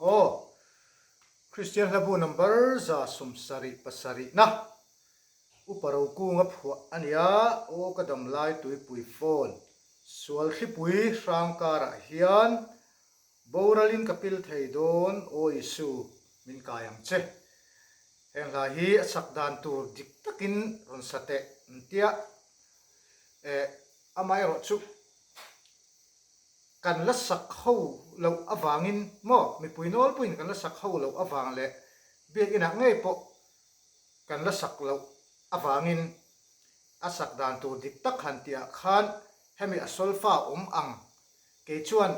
Aw, Kristian Hlabu number 77 na Upa Rokunga phuah a nia, Aw ka dam lai tuipui fawn sual thlipui hrang karah hian boralin ka pil thei dawn, Aw Isu min kai ang che. Heng hla hi a chak dan tur dik takin rawn sa teh an tia, eh amaherawh chu kan la sak ho loh avangin maw mipui nawlpuiin kan la sak ho loh avang leh biakinah ngei pawh kan la sak loh avangin a sak dan tur dik tak han tihah khan hemi a solfa awm ang kei chuan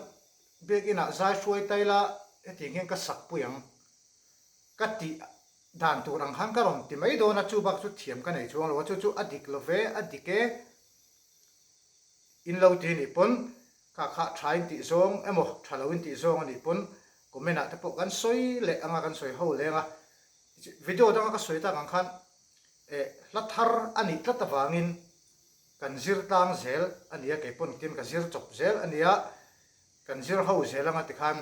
biakinah zai hruai tai la hetiang hian ka sak pui ang ka tih dan tur ang khan ka rawn ti mai dawn a chu bak chu thiam ka nei chuang lo a chu chu a dik lo ve a dik e. In lo ti nih pawn kha kha tha in tih zawng emaw tha lo in tih zawng a nih pawn comment ah te pawh kan sawi leh anga kan sawi ho leng a, video danga ka sawi tak ang khan eh hla thar a nih tlat avangin kan zir tlang zel a nia kei pawn tin ka zir chawp zel a nia kan zir ho zel anga tikhan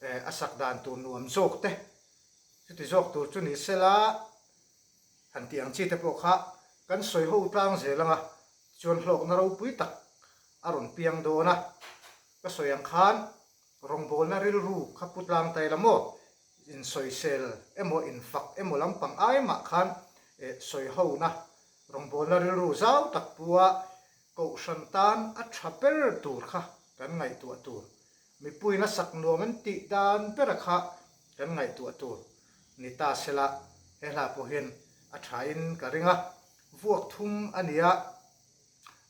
eh a sak dan tur nuam zawk te chuti zawk tur chu ni sela. Han tih ang chi te pawh kha kan sawi ho tlang zel anga chuan hlawkna ropui tak a rawn piang dawn a. Ka sawi ang khan rawngbawlna rilru kha pu tlang ta ila maw? Insawisel emaw infak emaw lampang ai mah khan sawi hona rawngbawlna rilru zau tak pu a kohhran tan a tha ber tur kha kan ngaihtuah tur. Mipuiin a sak nuam an tih dan bera kha kan ngaihtuah tur ni ta sela he hla pawh hian a thain ka ring a, vuak thum a nia,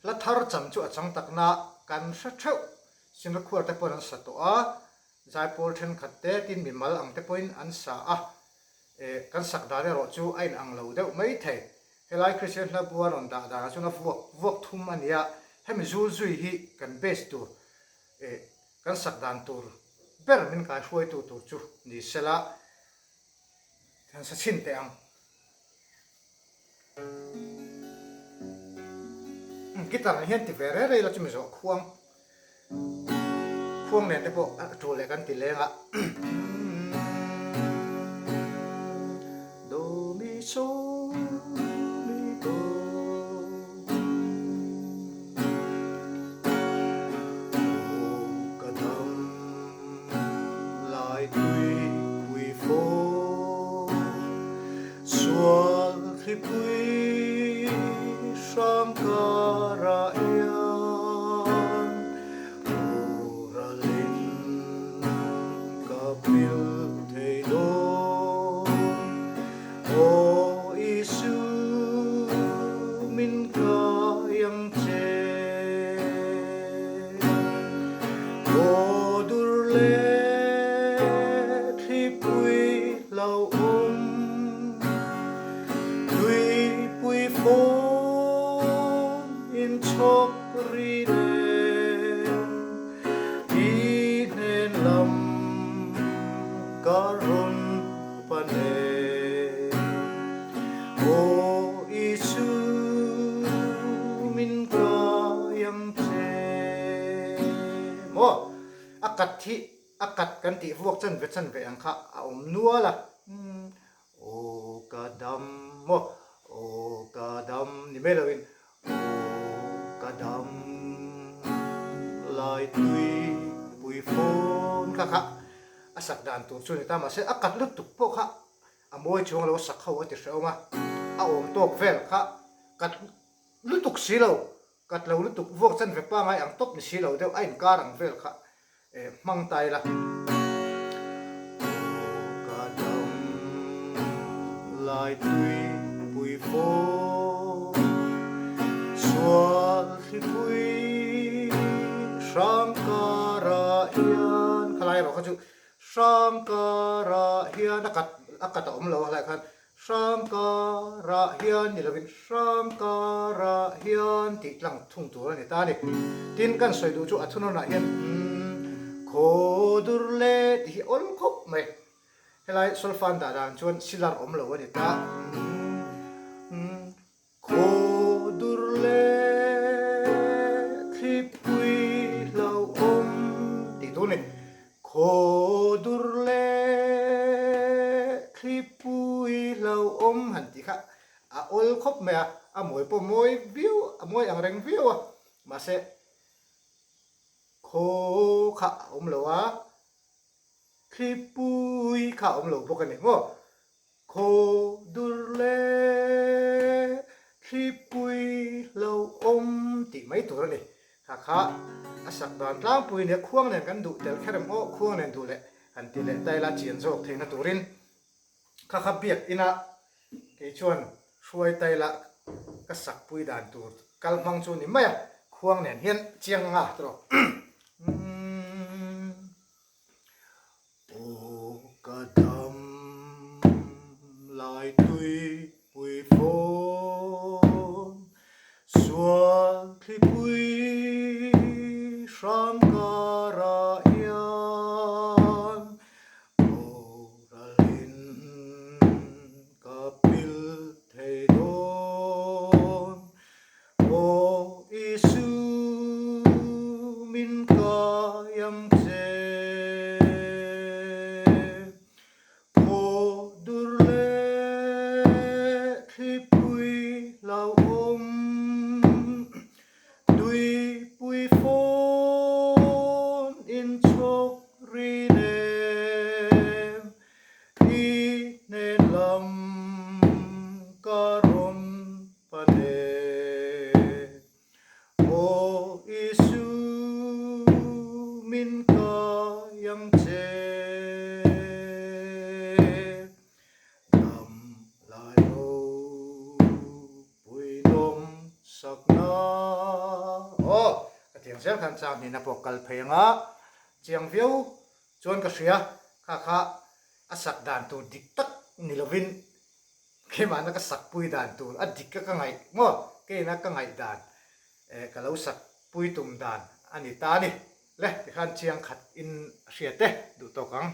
hla thar chang chu a chang takna kan hre theuh, Sinrakhuar te pawhin an sa tawh a, zaipawl thenkhat te tin mimal ang te pawhin an sa a, eh kan sak dan erawh chu a inang lo deuh mai thei. Helai Kristian hla bua rawn dah danah chuan a vuak vuak thum a nia, hemi zul zui hi kan base tur eh kan sak dan tur ber min kaihruaitu tur chu ni sela kan sa chhin teh ang. Guitar ah hian ti ve rei rei la chumi zawh khuang khuang nen te pawh a tul leh kan ti leng a. Do mi so mi do. Aw ka dam lai tui pui fo Sual thlipui hram karah hian Uralin ka pil thei dawn Aw Isu min kai ang che. Aw dur leh thlipui hlauhawm, tuipui fawn in chhawk ri nen, i hnen lam ka rawn pan e. Aw Isu min kai ang che. Maw a kat hi a kat kan tih vuak chan ve chan ve ang kha a awm nual a. Aw ka dam maw aw ka dam ni mai loin aw ka dam lai tui pui fawn kha kha a sak dan tur chu a ni ta mahse a kat lutuk pawh kha a mawi chuang lo a sak ho a ti hrehawm a, a awm tawk vel kha kat lutuk si lo Kat lo lutuk vuak chan ve pangai ang tawp ni si lo deuh a inkar ang vel kha hmang ta ila. Aw ka dam lai tui pui fawm sual thlipui hrang karah hian khalai erawh kha chu hrang karah hian a kat a kat a awm lo a khalai khan Hrang karah hian ni lovin hrang karah hian tih tlang thung tur a ni ta a ni. Tin, kan sawi duh chu a thunawnah hian umm khaw dur le tih hi awl khawp mai. Helai solfan dah dan chuan silar awm lo a ni ta. Umm khaw dur le thlipui hlauhawm tih tur a ni. Khaw dur leh thlipui hlauhawm han tih kha a awl khawp mai a, a mawi pawh mawi viau, a mawi ang reng viau a, mahse khaw kha a awm lo a, thlipui kha a awm lo bawk a ni maw? Khaw dur leh thlipui lo awm tih mai tur a ni. Kha kha a sak dan tlangpui nia khuang nen kan duh tel kher em aw, khuang nen duh leh han ti leh ta ila chian zawk theihna turin kha kha biak ina kei chuan hruai ta ila ka sakpui dan tur kal hmang chu ni mai a, khuang nen hian chiang nga tawh. Aw ka dam lai tui pui fawn, sual thlipui hram karah hian boralin ka pil thei dawn. Aw Isu min kai ang che, Phaw dur leh thlipui hlauhawm, Tuipui fawn inchhawk ri nem, I hnen lam ka rawn Pane, Aw Isu min kai ang che, Dam lai ropui nawm sakna. Aw, ka tiang zel khan chang hnihna pawh kal phei anga chiang viau chuan ka hria, kha kha a sak dan tur dik tak ni lovin Keimahna ka sakpui dan tur a dik ka ka ngaih maw? Keina ka ngaih dan eh ka lo sakpui tum dan a ni ta a ni. Le tikhan chiang khat in a hriat e, duh tawk ang.